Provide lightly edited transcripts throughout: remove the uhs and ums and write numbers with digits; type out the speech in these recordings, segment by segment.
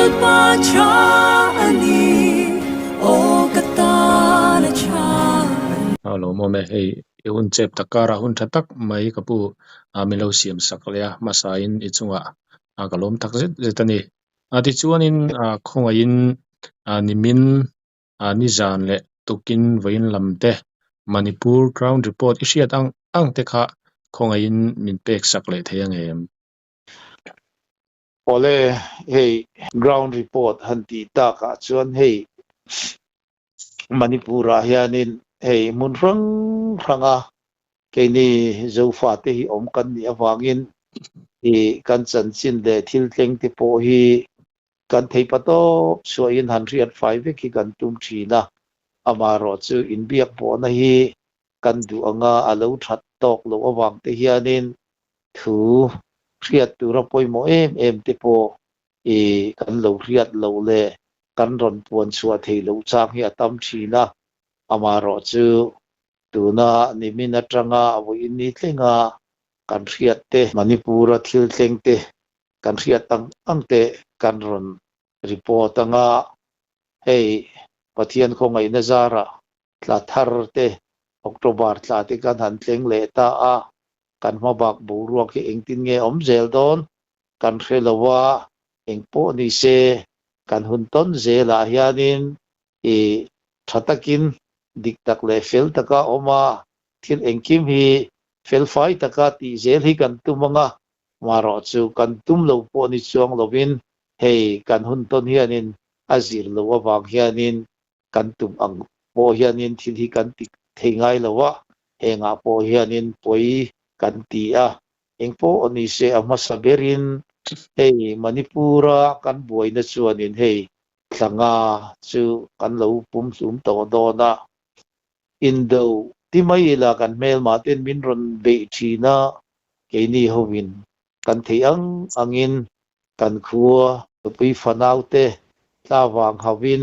Lalpa tha a ni, aw ka tan a tha a ni. A lawmawm e, hei i hun chep tak karah hun tha tak mai ka pu a min lo siam sak leh a, hmasain i chungah a ka lawm tak zet zet a ni. A tichuanin a khawngaihin a nimin a nizan leh tukin vawiin lam te Manipur ground report i hriat ang ang te kha khawngaihin min pek sak leh thei ang em? Awle, hei ground report han tih takah chuan hei Manipur-ah hianin hei hmun hrang hranga keini Zofate hi awm kan nih avangin i kan chanchin leh thil tleng te pawh hi kan thei pa tawp chhuahin han hriat fai vek hi kan tum thin a, amaherawh chu inbiak pawhna hi kan duh anga a lo that tawk loh avang te hianin thu hriat tura pawimawh em em te pawh i kan lo hriat loh leh kan rawn puan chhuah theih loh chang hi a tam thin a, amaherawh chu tuna nimin atanga vawiin ni thlenga kan hriat te, Manipur-a thil thleng te kan hriat ang ang te kan rawn report anga hei Pathian khawngaihna zarah tla thar te October tla te kan han thleng leh ta a, kan hmabak boruak hi engtin nge awm zel dawn kan hre lo a, eng pawh ni se kan hun tawn zelah hianin i tha takin dik tak leh fel taka awm a, thil engkim hi felfai taka tih zel hi kan tum ang a, marawh chu kan tum lo pawh ni chuang lovin hei kan hun tawn hianin a zir loh avang hianin kan tum ang pawh hianin thil hi kan ti thei ngai lo a, hengah pawh hianin pawi kan ti a, eng pawh ni se a hmasa berin hei Manipur-a kan buaina chuanin hei thlanga chu kan lo pumhlum tawh dawn a, indo ti mai ila kan hmelmah ten min rawn beih thin a, keini hovin kan theih ang angin kan khua nupui fanaute tla vang hauhin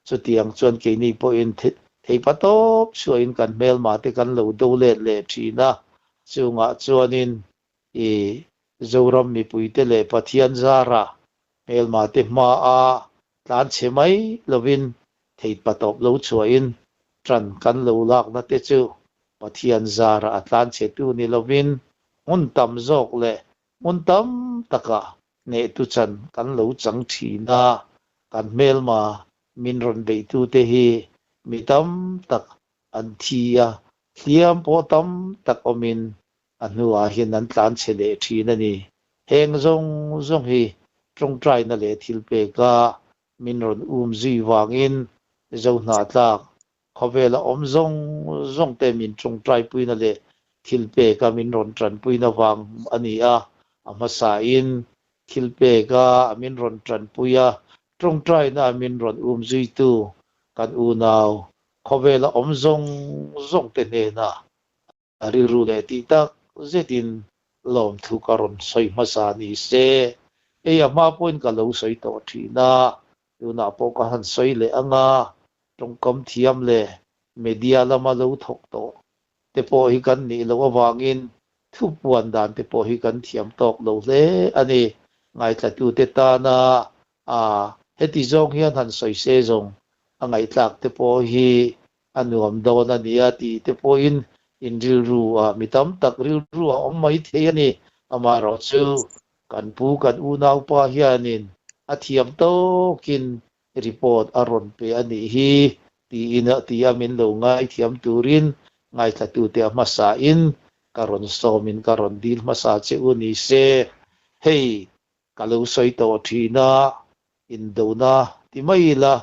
chutiang chuan keini pawhin theipa tawp chhuahin kan hmelmate kan lo do let leh thin a, chungah chuanin i Zoram mipuite leh Pathian zara hmelmate hmaa tlan chhe mai lovin theipa tawp lo chhuahin tan kan lo lakna te chu Pathian zara a tlan chhetu ni lovin hmun tam zawk leh Hmun tam takah hnehtu chan kan lo chang thin a, kan hmelma min rawn beihtute hi mi tam tak an thi a, hliam pawh tam tak awmin a hnuah hian an tlan chhe leh thin a ni. Heng zawng zawng hi tawngtaina leh thilpeka min rawn um zui vangin Zohnahthlak Khawvela awm zawng zawng te min tawngtaipuina leh thilpeka min rawn tanpuina vang a ni a, a hmasain thilpeka min rawn tanpui a, tawngtaina min rawn umzuitu kan unau khawvela awm zawng zawng te hnenah A rilru leh tih tak zetin lawmthu ka rawn sawi hmasa ni se, hei a hma pawhin ka lo sawi tawh thin a, tunah pawh ka han sawi leh ang a, tawngkam thiam leh media lama lo thawk tawh te pawh hi kan nih loh avangin thupuan dan te pawh hi kan thiam tawk lo hle a ni. Ngaithlatute tana a heti zawng hian han sawi se zawng a ngaihthlak te pawh hi a nuam dawn a nia tih te pawhin in rilru ah mi tam tak rilru a awm mai thei a ni. Amaherawh chu kan pu kan unaupa hianin a thiam tawkin report a rawn pe a nih hi tiin ti a min lo ngaithiam turin ngaithlatute a hmasain ka rawn sawmin ka rawn dil hmasa che u ni se. Hei Ka lo sawi tawh thin a, indona ti mai ila,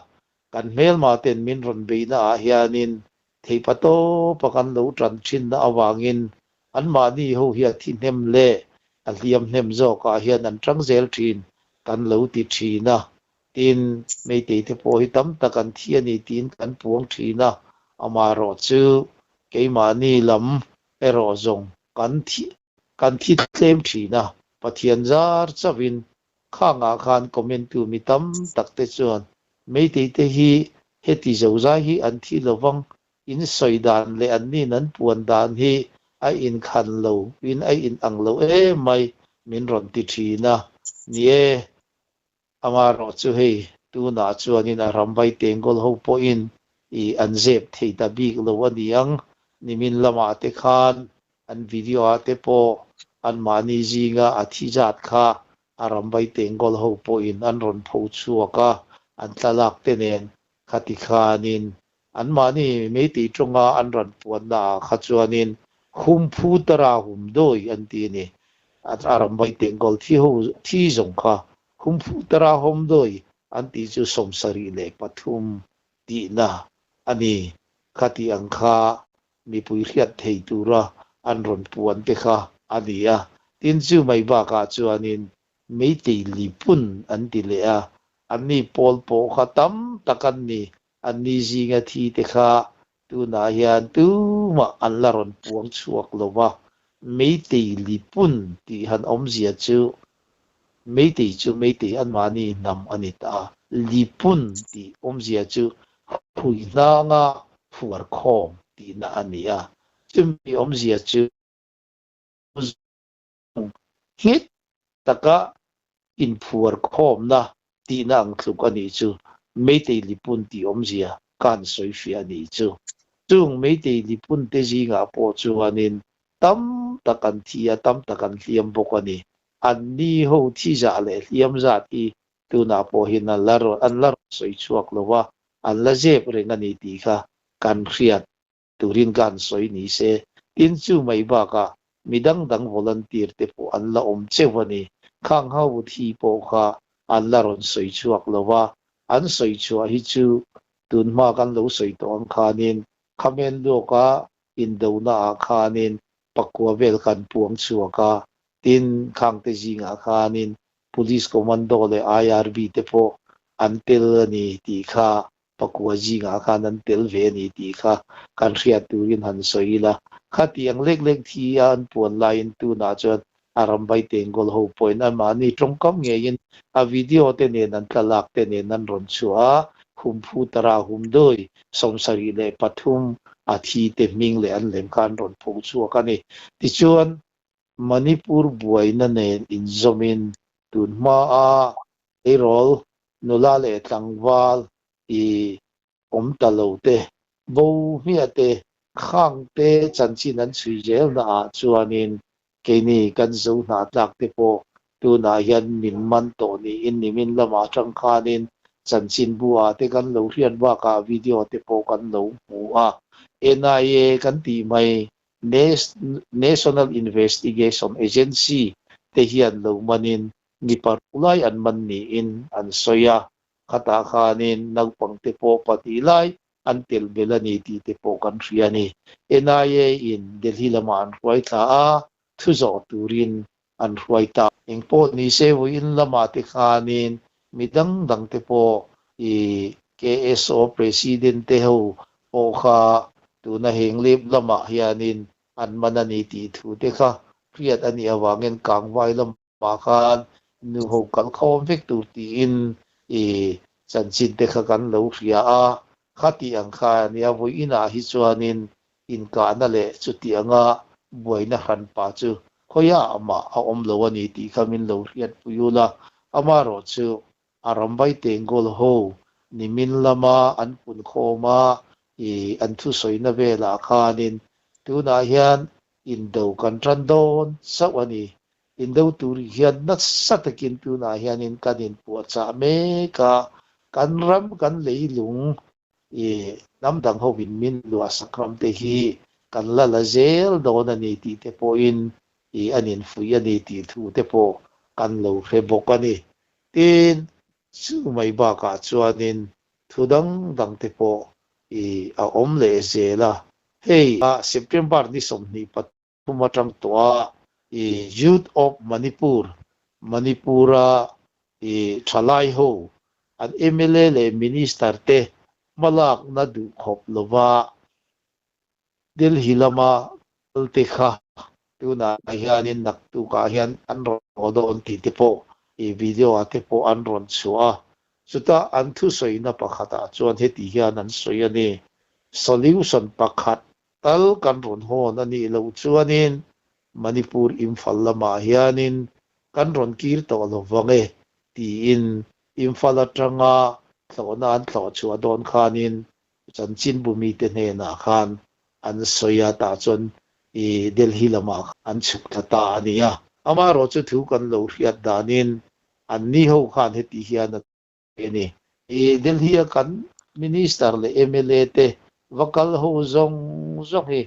kan hmelma ten min rawn beihna ah hianin theipa tawpa kan lo tan thinna avangin anmahni ho hi a thi hnem leh a hliam hnem zawkah hian an tang zel thin kan lo ti thin a, tin Meitei te pawh hi tam tak an thi a ni tiin kan puang thin a, amaherawh chu keimahni lam erawh zawng kan thi Kan thi tlem thin a, Pathian zar chauhin khangah khan comment tu mi tam tak te chuan Meitei te hi heti zozai hi an thi lovang, in sawi dan leh an nin an puan dan hi a inkhan lo in a in ang lo em mai min rawn ti thin a, ni e. Amaherawhchu hei tunah chuanin a ram vai tengkawl ho pawhin i an zep thei ta bik lo a ni ang. Nimin lamah te khan an video ah te pawh anmahni zinga a thi zat kha a ram vai tengkawl ho pawhin an rawn pho chhuak a, an thlalak te nen khati khanin anmahni Meitei tawnga an rawn puanna ah kha chuanin Humphu tara hum dawi an ti a ni. A ram vai tengkawl thi ho thi zawng kha Humphu tara hum dawi an tih chu 73 tihna a ni. Khati ang kha mipui hriat thei tura an rawn puan te kha a ni a. Tin, chu mai bakah chuanin Meitei lipun an ti leh a, anni pawl pawh kha tam tak an ni. Anni zinga thi te kha tunah hian tumah an la rawn puang chhuak lo va. Meitei lipun tih han awmzia chu Meitei chu Meitei anmahni hnam a ni ta a, lipun tih awmzia chu hui hnanga phuar khawm tihna a ni a. Chumi awmzia chu nghet taka inphuar khawmna tihna ang tluk a nih chu Meitei lipun tih awmzia ka han sawi fiah a nih chu. Chung Meitei lipun te zingah pawh chuanin tam tak an thi a, tam tak an hliam bawk a ni. Anni ho thi zah leh hliam zat hi tunah pawh hian an la an la rawn sawi chhuak lo va, an la zep reng a ni tih kha kan hriat turin ka han sawi ni se. Tin, chu mai bakah mi dang dang volunteer te pawh an la awm cheuh a ni. Khang ho thi pawh kha an la rawn sawi chhuak lo va, an sawi chhuah hi chu tun hma kan lo sawi tawh ang khanin Khamen luaka indona ah khanin pakua vel kan puang chhuak a, tin khangte zingah khanin Police Commando leh IRB te pawh an tel a ni tih kha pakua zingah khan an tel ve a ni tih kha kan hriat turin han sawi ila. Khatiang lek lek thi a an puan laiin tunah chuan a ram vai tengkawl ho pawhin anmahni tawngkam ngeiin a video te nen an thlalak te nen an rawn chhuah a, Humphu Tara Humdoi 73 a thi te hming leh an lem kha an rawn pho chhuak a ni. Tichuan, Manipur buaina nen inzawmin tun hmaa tleirawl nula leh tlangval i awm ta lo te, bo hmiah te, khang te chanchin an chhui zel naah chuanin keini kan zo hnahtlak te pawh tunah hian min man tawh niin nimin lamah atang khanin chanchinbu ah te kan lo hriat bakah video te pawh kan lo hmu a. NIA kan tih mai National Investigation Agency te hian lo manin mi paruk lai an man niin an sawi a. Khatah khanin naupangte pawh pahnih lai an tel bel a ni tih te pawh kan hria a ni. NIA in Delhi lamah an hruai thla a, thu zawh turin an hruai ta. Engpawh ni se vawiin lamah te khanin mi dang dang te pawh i KSO President te ho pawh kha tuna heng lep lamah hianin an man a ni tih thu te kha hriat a nih avangin Kangvai lamah Mah khan nu ho kal khawm vek tur tiin i chanchin te kha kan lo hria a, khati ang kha a nia, vawiinah hi chuanin inkahna leh chuti anga buaina hranpa chu khawiah mah a awm lo a ni tih kha min lo hriatpui ul a, amaherawhchu a ramvai tengkawl ho nimin lama an pun khawm a, i an thusawina velah khanin tunah hian indo kan tan dawn chauh a ni. Indo tur hian nasa takin tunah hianin kan inpuahchah mek a, kan ram kan leilung i hnam dang hovin min luahsak ram te hi kan la la zel dawn a ni tih te pawhin i an infuih a ni tih thu te pawh kan lo hre bawk a ni. Tin, chu mai bakah chuanin thu dang dang te pawh i a awm leh zel a. Hei September ni 23 atang tawh a i Youth of Manipur, Manipur-a i thalai ho an mla leh Minister te hmalakna duh khawp lova Delhi lama kal te kha tunah hianin naktukah hian an rawn haw dawn tih te pawh i video ah te pawh an rawn chhuah a. Chuta an thusawina pakhatah chuan heti hian an sawi a ni, Solution pakhat tal kan rawn hawn a nih loh chuanin Manipur Imphal lamah hianin kan rawn kir tawh lo vang e tiin. Imphal atanga thlawhna an thlawh chhuah dawn khanin chanchinbu mite hnenah khan an sawi a, tah chuan i Delhi lamah an chhuk thla ta a ni a. Amaherawhchu thu kan lo hriat danin an ni ho khan heti hian a ti a ni. I Delhi a kan Minister leh mla te va kal ho zawng zawng hi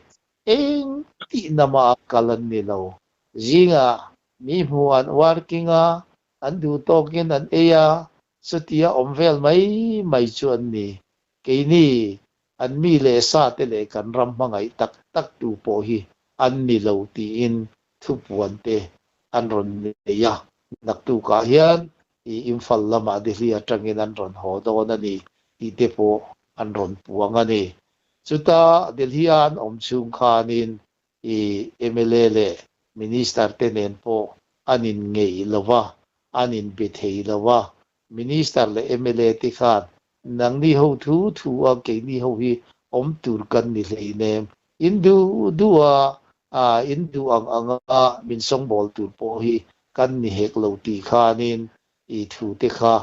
eng tih nama kal an ni lo. Zingah mi hmuh an working a, an duh tawkin an ei a, chutia awm vel mai mai chu an ni. Keini an mi leh sa te leh kan ram hmangaih tak tak tu pawh hi an ni lo tiin thupuan te an rawn nei a. Naktukah hian i Imphal lamah Delhi atangin an rawn haw dawn a ni tih te pawh an rawn puang a ni. Chuta Delhi a an awm chhung khanin i mla leh Minister te nen pawh an inngeih lo va, an inbe thei lo va. Minister leh mla te khan nangni ho thu thu a keini ho hi awm tur kan ni hleinem, in duh duh a, in duh ang anga min sawngbawl tur pawh hi kan ni hek lo tih khanin i thu te kha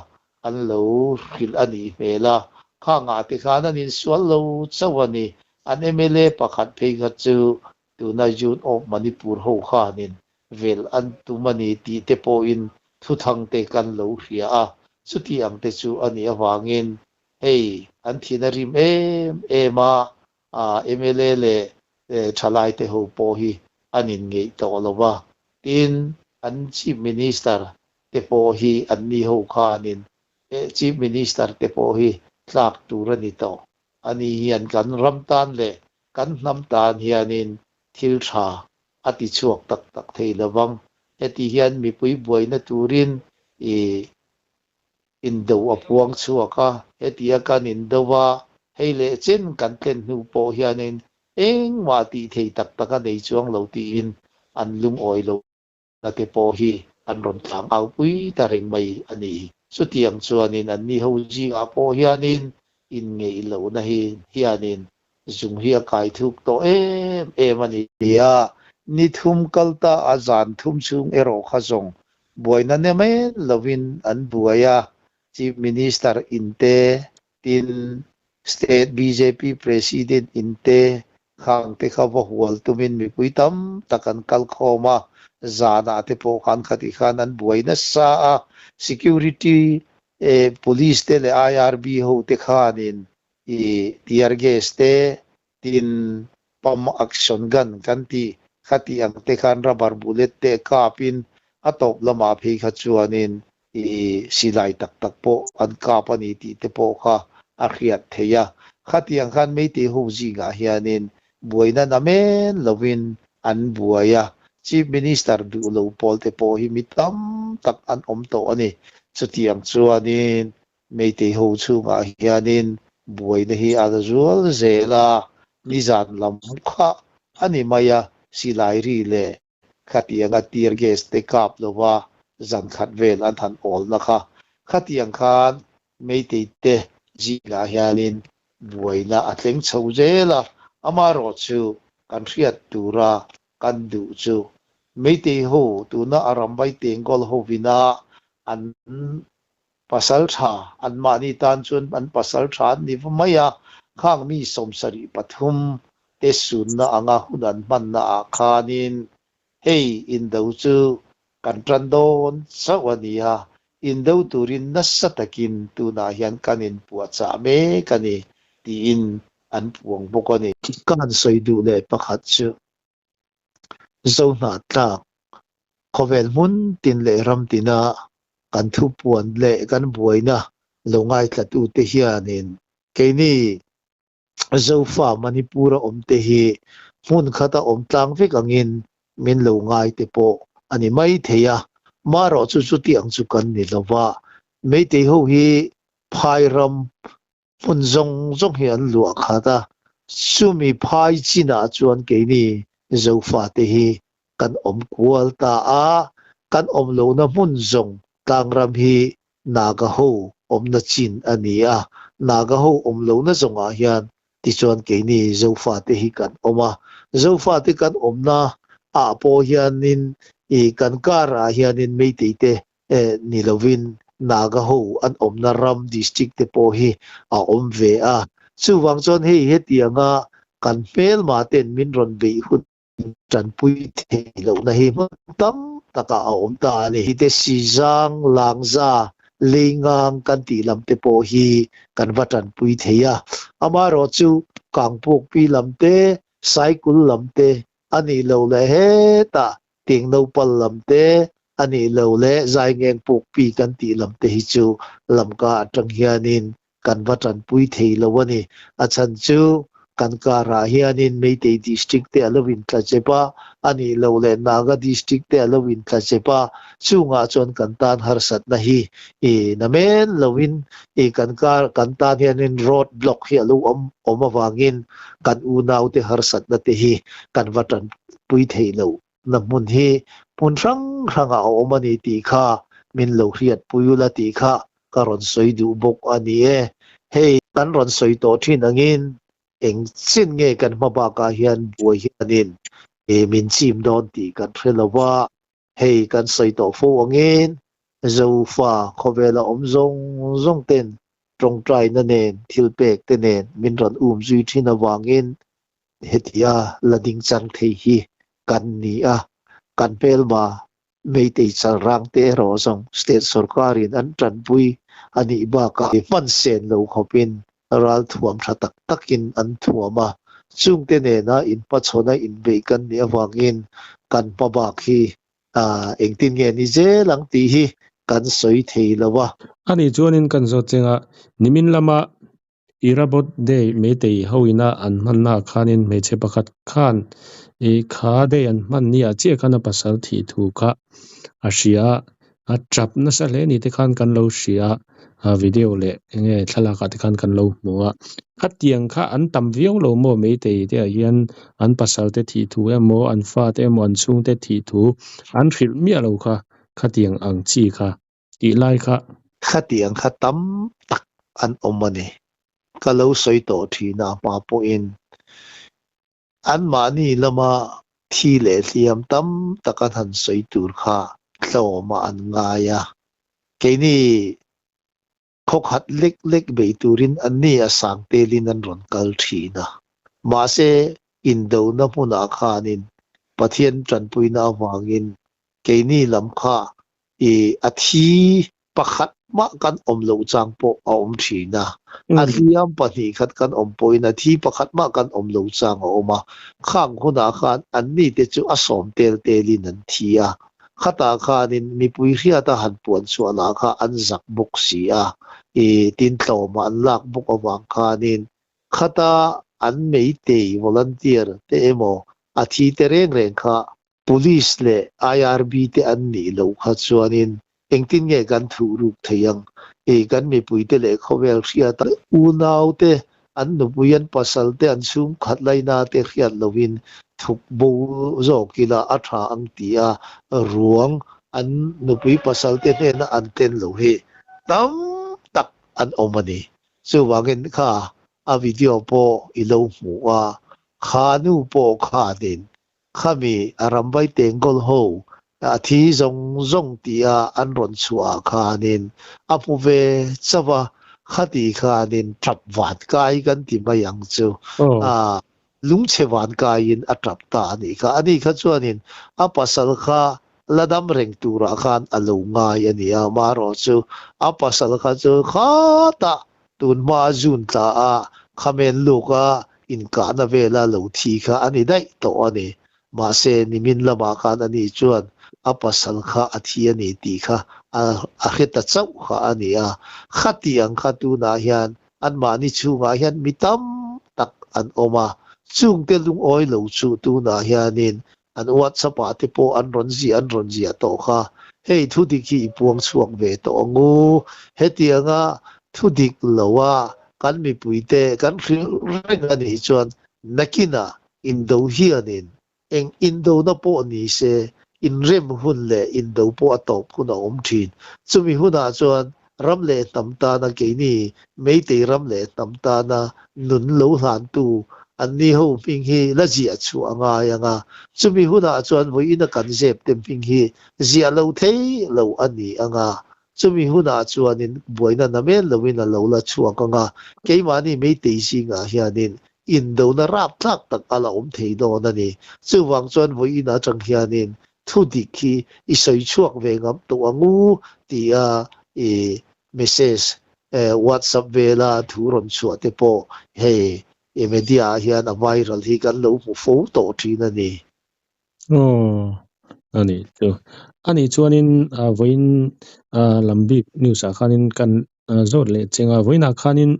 an lo hrilh a nih hmel a, khangah te khan an insual lo chauh a ni. An mla pakhat phei kha chu tuna June of Manipur ho khanin velh an tum a ni tih te pawhin thuthang te kan lo hria a, chuti ang te chu a nih avangin hei an thin a rim em em a, mla leh thalai te ho pawh hi an inngeih tawh lo va, tin an Chief Minister te pawh hi an ni ho khanin Chief Minister te pawh hi tlak tur a ni tawh. Ani hian kan ram tan leh kan hnam tan hianin thil tha a ti chhuak tak tak thei lo vang. Heti hian mipui buaina turin i indo a puang chhuak a, hetia kan indo a, hei leh chen kan tlen hnu pawh hianin engmah tih thei tak tak a nei chuang lo tiin an lungawi lo. Na te pawh hi an rawn tlang au pui ta reng mai a ni. Chutiang chuanin an ni ho zingah pawh hianin inngeih lohna hi hianin zung hi a kai thuk tawh em em a ni. Nia, ni thum kal ta a zan thum chhung erawh kha zawng buaina nem en lovin an buai a, Chief Minister in te, tin State bjp President in te khang te kha va hual tumin mipui tam tak an kal khawm a, zanah te pawh khan khati khan an buai nasa a, Security Police te leh IRB ho te khanin i tear gas te tin pump action gun kan tih khati ang te khan rubber bullet te kapin a tawp lamah phei kha chuanin i silai tak tak pawh an kap a ni tih te pawh kha a hriat theih a. Khatiang khan Meitei ho zingah hianin buaina namen lovin an buai a, Chief Minister duh lo pawl te pawh hi mi tam tak an awm tawh a ni. Chutiang chuanin Meitei ho chhungah hianin buaina hi a la zual zel a, nizan lam kha a ni mai a, silai ri leh Khatianga tear gas te kap lova zan khat vel an han awlna kha. Khatiang khan Meitei te zingah hianin buaina a thleng chho zel a, amaherawhchu kan hriat tura kan duh chu Meitei ho tuna a ramvai tengkawl hovina an pasal tha, anmahni tan chuan an pasal tha an ni va mai a, khang mi 73 te sunna anga hun an hmanna ah khanin hei indo chu kan tan dawn chauh a ni a, indo turin nasa takin tunah hian kan inpuahchah mek a ni tiin an puang bawk a ni. Ka han sawi duh leh pakhat chu Zohnahtlak khawvel hmun tin leh ram tina kan thupuan leh kan buaina lo ngaithlatute hianin keini Zofa Manipur-a awmte hi hmun khata awm tlang vek angin min lo ngai te pawh a ni mai thei a, marawh chu chuti ang chu kan ni lo va, Meitei ho hi phai ram hmun zawng zawng hi an luah khat a, chumi phai chinah chuan keini Zofate hi kan awm kual ta a, kan awm lohna hmun zawng tlangram hi Naga ho awmna chin a ni a, Naga ho awm lohna zawngah hian tichuan keini Zofate hi kan awm a, Zofate kan awmna ah pawh hianin i kan karah hianin Meitei te ni lovin Naga ho an awmna ram district te pawh hi a awm ve a. Chuvang chuan hei hetianga kan hmelma ten min rawn beih hun tanpui theih lohna hi hmun tam takah a awm ta a ni. Te Sizang, Langza, Leingang kan tih lam te pawh hi kan va tanpui thei a. Amaherawhchu Kangpukpi lam te, Saikul lam te a nih loh leh hetah Tingnopal lam te a nih loh leh Zaingeng Pukpi kan tih lam te hi chu Lamka atang hianin kan va tanpui thei lo a ni. A chhan chu kan karah hianin Meitei District te a lo intla chep a, a nih loh leh Naga District te a lo intla chep a, chungah chuan kan tan harsatna hi i namen loin i kan kar kan tan hianin road block hi a lo awm awm avangin kan unaute harsatna te hi kan va tanpui thei lo na hmun hi hmun hrang hrangah a awm a ni tih kha min lo hriatpui ula tih kha ka rawn sawi duh bawk a ni e. Hei kan rawn sawi tawh thin angin eng chin nge kan hma bakah hian buai hianin min chim dawn tih kan hre lo va, hei kan sawi tawh fo angin Zofa khawvela awm zawng zawng ten tawngtaina nen thilpek te nen min rawn um zui thin avangin hetia la ding chang thei hi kan ni a, kan hmelma Meitei chalrang te erawh zawng state sorkarin an tanpui a nih bakah hman sen lo khawpin ralthuam tha tak takin an thuam a, chungte nena inhmachhawna inbeih kan nih avangin kan hmabak hi engtin nge ni zel ang tih hi kan sawi thei lo a. Ani chuanin kan zawt cheng a, nimin lama Irabot Day Meitei ho ina an hmanna ah khanin hmeichhe pakhat khan ih kha day an hman ni ah chiah khan a pasal thih thu kha a hria a, a tap nasa hle ni te khan kan lo hria a, video leh enge thlalak ah te khan kan lo hmu a, khatiang kha an tam viau lo maw Meitei te ah hian an pasal te thih thu emaw an fate emaw an chhungte thih thu an hrilh miah lo kha khatiang ang chi kha. tih lai kha. Khatiang kha tam tak an awm a ni. Ka lo sawi tawh thin a hma pawhin anmahni lama thi leh hliam tam tak an han sawi tur kha tlawmah an ngai a. Keini khawkhat lek lek bei turin anni a sang telin an rawn kal thin a. Mahse, indona hmunah khanin Pathian tanpuina avangin keini lam kha i a thi pakhat mah kan awm loh chang pawh a awm thin a, a hliam pahnih khat kan awm pawhin a thi pakhat mah kan awm lo chang a awm a, khang hunah khan anni te chu a sawm tel telin an thi a, khatah khanin mipui hriata han puan chhuah lah kha an zak bawk si a, i tin tlawmah an lak bawk avang khanin khata an meitei volunteer te emaw a thi te reng reng kha Police leh IRB te an nih loh kha chuanin engtin nge kan thuh ruk thei ang? Hei kan mipuite leh khawvel hriat a, unau te, an nupui, an pasal te, an chhungkhat laina te hriat lohin thuk bo zawk ila a tha ang ti a, ruang an nupui pasal te hnena an ten lo hi tam tak an awm a ni. Chuvangin kha a video pawh i lo hmu a, kha nu pawh khanin Khami a ramvai tengkawl ho a thi zawng zawng tia an rawn chhuah ah khanin a hmu ve chauh a, khati khanin tap van kai kan ti mai ang chu. A lungchhe van kaiin a tap ta a nih kha. Ani kha chuanin a pasal kha la dam reng turah khan a lo ngai a ni a, marawhchu a pasal kha chu khatah Tun hma June tla a Khamen luk a inkahna vela lo thi kha a ni daih tawh a ni. Mahse, nimin lamah khan ani chuan a pasal kha a thi a ni tih kha a hre ta chauh kha a ni a. Khatiang kha tunah hian anmahni chhungah hian mi tam tak an awm a, chungte lungawi lo chu tunah hianin An WhatsApp ah te pawh an rawn ziah an rawn ziah tawh kha. Hei thudik hi i puang chhuak ve tawh ang u. Hetianga thudik lo a kan mipuite kan hrilh reng a nih chuan nakinah indo hianin eng indona pawh ni se inrem hun leh indo pawh a tawp hun a awm thin. Chumi hunah chuan ram leh hnam tana keini Meitei ram leh hnam tana nun lo hlantu anni ho hming hi la ziah chhuah a ngai ang a, chumi hunah chuan vawiina kan zep te hming hi ziah lo thei lo a ni ang a. Chumi hunah chuanin buaina namen loin a lo la chhuak anga, keimahni Meitei zingah hianin indona rapthlak tak a la awm thei dawn a ni. Chuvang chuan vawiin atang hianin thu dik hi i sawi chhuak ve ngam tawh ang u tia i message WhatsApp vela thu rawn chhuah te pawh hei media ah hian a viral hi kan lo hmu fo tawh thin a ni. Aw, a nih chu. A nih chuanin vawiin lam bik news ah khanin kan zawt leh cheng a, vawiinah khanin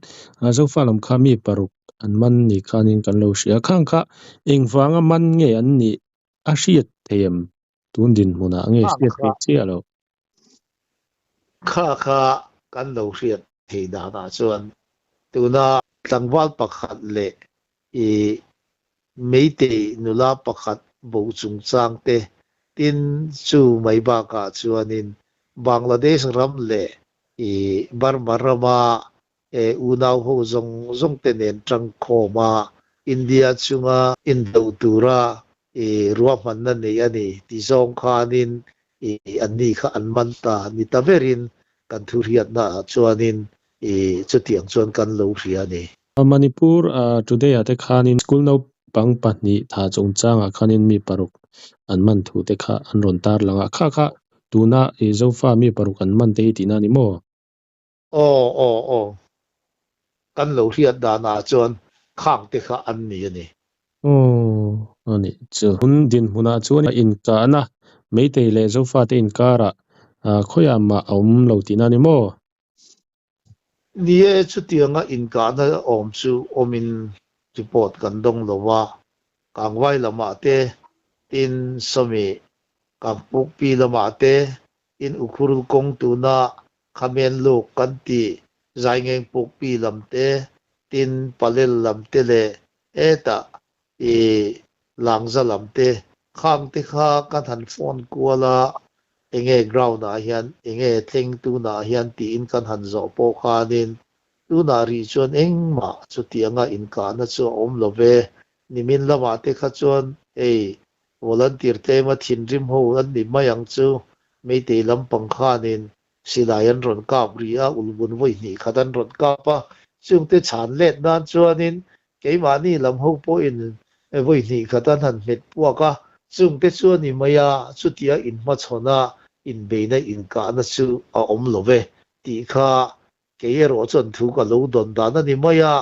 Zofa lam kha mi paruk an man ni khanin kan lo hria. Khang kha engvanga man nge an nih a hriat thei em? Tun dinhmunah nge hriat theih chiah loh? Kha kha kan lo hriat theih danah chuan tuna tlangval pakhat leh i Meitei nula pakhat bo chungchang te tin chu mai bakah chuanin Bangladesh ram leh i Burma rama unau ho zawng zawng te nen tangkhawm a India chunga indo tura i ruahmanna nei a ni ti zawng khanin i anni kha an man ta ni ta berin kan thurhiatna ah chuanin i chutiang chuan kan lo hria a ni. Manipur Today ah te khanin school naupang pahnih tha chungchangah khanin mi paruk an man thu te kha an rawn tarlang a, kha kha tuna i Zofa mi paruk an man te hi tihna a ni maw? Aw aw aw. Kan lo hriat danah chuan khang te kha an ni a ni. Aw a nih chu. Hun dinhmunah chuan inkahna Meitei leh Zofate inkarah khawiah mah a awm lo tihna a ni maw? Ni e, chutianga inkahna awm chu awmin report kan dawng lo a, Kangvai lamah te, tin Sawmi Kangpukpi lamah te, tin Ukhrul kawng tuna Khamen luk kan tih Zaingeng Pukpi lam te, tin Palel lam te leh hetah i Langza lam te khang te kha kan han phone kual a, enge ground ah hian enge thleng tunah hian tiin kan han zawh pawh khanin tunah rih chuan engmah chutianga inkahna chu a awm lo ve. Nimin lamah te kha chuan hei volunteer tlema thinrim ho an ni mai ang chu Meitei lampang khanin silai an rawn kap rih a, ulbun vawi hnih khat an rawn kap a, chungte chhan let nan chuanin keimahni lam ho pawhin vawi hnih khat an han hmet puak a, chungte chu a ni mai a, chutia inhmachhawn a inbeina inkahna chu a awm lo ve tih kha kei erawh chuan thu ka lo dawn dan a ni mai a,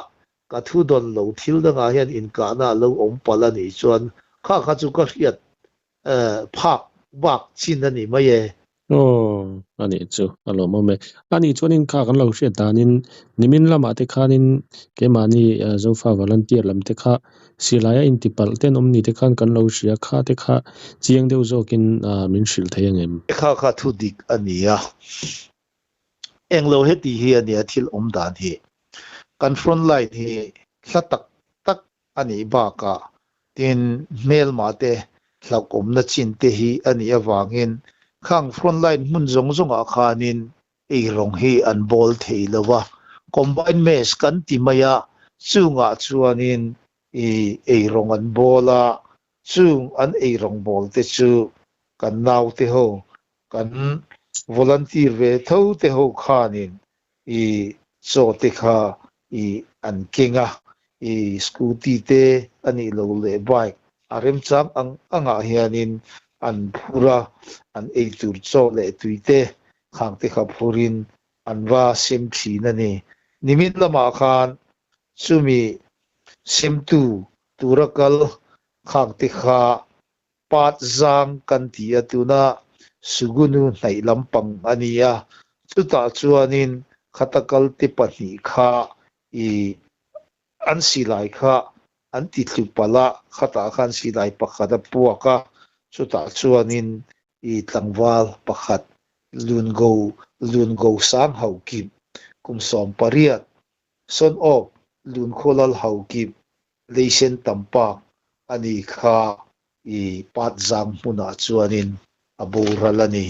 ka thu dawn lo thil dangah hian inkahna a lo awm palh a nih chuan kha kha chu ka hriat phak bak chin a ni mai e. Aw, a nih chu, a lawmawm e. A nih chuanin kha kan lo hriat danin nimin lamah te khanin keimahni Zofa volunteer lam te kha silaia intipalh ten awm ni te khan kan lo hria kha te kha chiang deuh zawkin min hrilh thei ang em? Kha kha thu dik a ni a, englo heti hi a nia thil awm dan hi. Kan front line hi hla tak tak a nih bakah tin hmelma te hlauhawmna chin te hi a nih avangin khang front line hmun zawng zawngah khanin eirawng hi an bawl thei lo a, combine mess kan ti mai a, chungah chuanin i eirawng an bawl a, chung an eirawng bawl te chu kan naute ho kan volunteer ve tho te ho khanin i chaw te kha i an keng a, i scooty te a nih loh leh bike a remchang ang angah hianin an phur a, an ei tur chaw leh tui te khang te kha phurin an va sem thin a ni. Nimin lamah khan chumi semtu tura kal khang te kha Pat zang kan ti a, tuna Sugunu hnaih lampang a ni a, chutah chuanin khata kalte pahnih kha i an silai kha an ti tlu palh a, khatah khan silai pakhat a puak a, chutah chuanin i tlangval pakhat Lungo Lungo sang ho kip kum 18 Son of Lunkhawlal ho kip Leisen tam pak a ni kha i pat zang hmunah chuanin a boral a ni.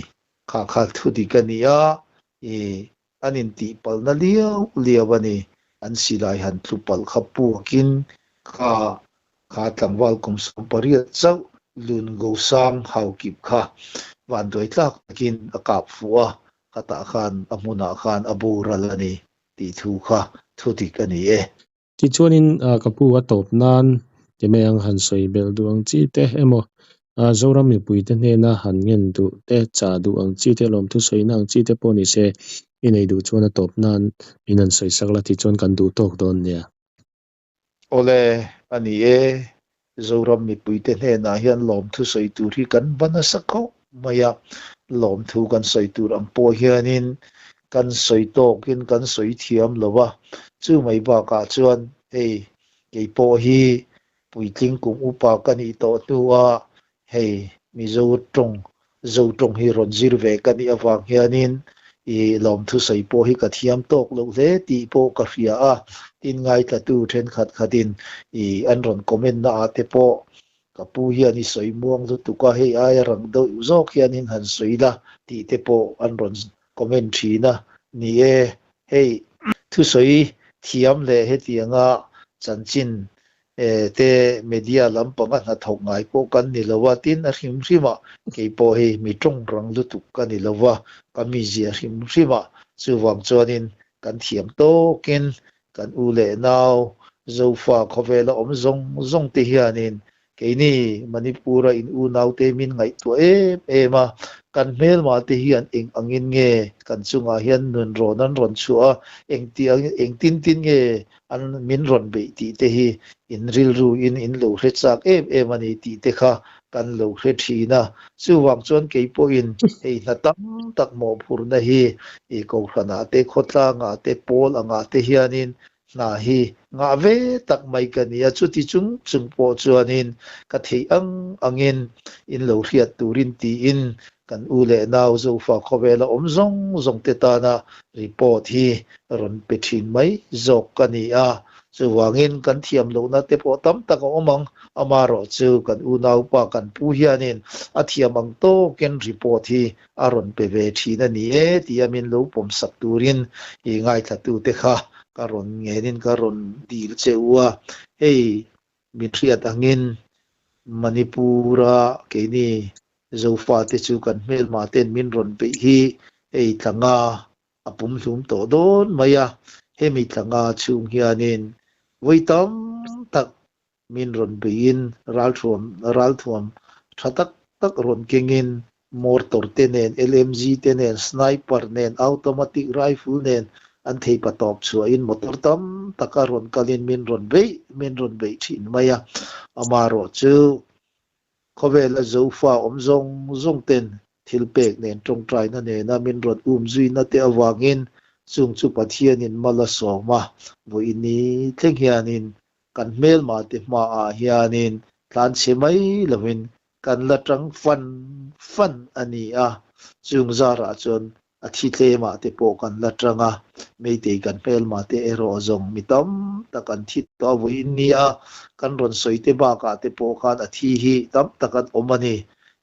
Kha kha thu dik a ni a, i an intih palhna liau liau a ni. An silai han tlu palh kha puakin kha kha tlangval kum 18 chauh Lun Gosang Haukip kha vanduai tlak takin a kap fuh a. Khatah khan a hmunah khan a boral a ni tih thu kha thu dik a ni e. Tichuanin ka pu a tawp nan ti mai ang han sawi belh duh ang chi te emaw Zoram mipuite hnena han ngen duh te, chah duh ang chi te, lawmthu sawina ang chi te pawh ni se i nei duh chuan a tawp nan min han sawi sak la tichuan kan duh tawk dawn nia. Awle, a ni e, Zoram mipuite hnenah hian lawmthu sawi tur hi kan va nasa khawp mai a, lawmthu kan sawi tur ang pawh hianin kan sawi tawkin kan sawi thiam lo a, chu mai bakah chuan hei kei pawh hi puitling kum upa ka nih tawh hnua hei Mizo tawng, Zo tawng hi rawn zir ve ka nih avang hianin i lawmthu sawi pawh hi ka thiam tawk loh hle tih pawh ka hria a, tin ngaithlatu thenkhat khatin i an rawn comment na ah te pawh ka pu hian i sawi muang lutuk a, hei aia rang deuh zawk hianin han sawi la tih te pawh an rawn comment thin a, ni e, hei thusawi thiam leh hetianga chanchin te media lampanga hnathawk ngai pawh kan ni lo a, tin a hrim hrim ah kei pawh hei mi tawng rang lutuk ka ni lo va, ka mizia hrim hrim ah chuvang chuanin kan thiam tawkin kan u leh nau Zofa khawvela awm zawng zawng te hianin Keini Manipur-a in unaute min ngaihtuah em em a, kan hmelma te hian eng angin nge kan chungah hian nun rawn an rawn chhuah a, engti angin engtin tin nge an min rawn beih tih te hi in rilru in in lo hre chak em em a ni tih te kha kan lo hre thin a. Chuvang chuan kei pawhin hei hna tam tak mawhphurhna hi i Kohhranah te, khawtlangah te, pawl angah te hianin Hna hi ngah ve tak mai ka ni a, chuti chung chung pawh chuanin ka theih ang angin in lo hriat turin tiin kan u leh nau Zofa khawvela awm zawng zawng te tana report hi rawn pe thin mai zawk ka ni a. Chuvangin kan thiam lohna te pawh tam tak a awm ang, amaherawhchu kan unaupa kan pu hianin a thiam ang tawkin report hi a rawn pe ve thin a ni e tia min lo pawm sak turin i ngaithlatute kha ka rawn ngenin ka rawn dil che u a, hei min hriat angin Manipur-a keini Zofate chu kan hmelmaten min rawn beih hi hei tlanga a pumhlum tawh dawn mai a, hemi tlanga chhung hianin vawi tam tak Min rawn beiin ralthuam ralthuam tha tak tak rawn kengin mortar te nen, LMG te nen, sniper nen, automatic rifle nen an theipa tawp chhuahin motor tam taka rawn kalin min rawn beih min rawn beih thin mai a. Amaherawhchu Khawvela Zofa awm zawng zawng ten thil pek nen tawngtaina nena min rawn um zuina te avangin chung chu Pathianin mal a sawm a, vawiini thleng hianin kan hmelma te hmaah hianin tlanchhe mai lovin kan la tang fan fan a ni a, chung zarah chuan A thi tlemah te pawh kan la tang a, Meitei kan hmelma te erawh zawng mi tam tak an thi tawh a vawiin nia kan rawn sawi te bakah te pawh khan a thi hi tam tak an awm a ni.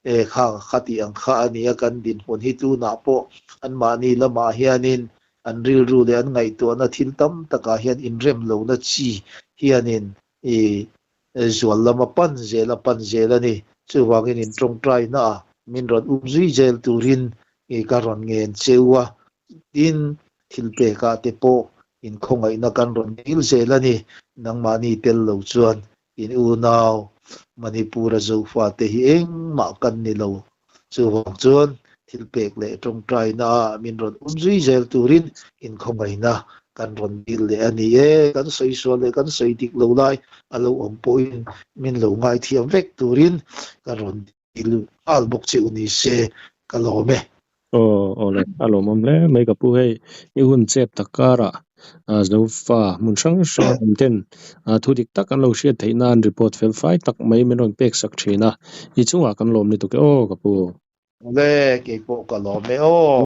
E kha kha tih ang kha a nia kan dinhmun hi tunah pawh anmahni lamah hianin an rilru leh an ngaihtuahna thil tam takah hian inrem lohna chi hianin i zual lama pan zel a pan zel a ni. Chuvangin in tawngtaina ah min rawn um zui zel turin ka rawn ngen cheu a, tin thil pekah te pawh in khawngaihna kan rawn dil zel a ni. Nangmahni tel lo chuan in unau Manipur-a Zofate hi engmah kan ni lo. Chuvang chuan thil pek leh tawngtaina ah min rawn um zui zel turin in khawngaihna kan rawn dil leh a ni e. Kan sawi sual leh kan sawi dik lo lai a lo awm pawhin min lo ngaithiam vek turin ka rawn dil nghal bawk che u ni se ka lawm e. Aw aw le a lawmawm hle mai ka pu hei i hun chep tak karah Zofa hmun hrang hrang awm ten thu dik tak an lo hriat theih nan report fel fai tak mai min rawn pek sak thin a i chungah kan lawm lutuk e aw ka pu. Awle keipawh ka lawm e aw.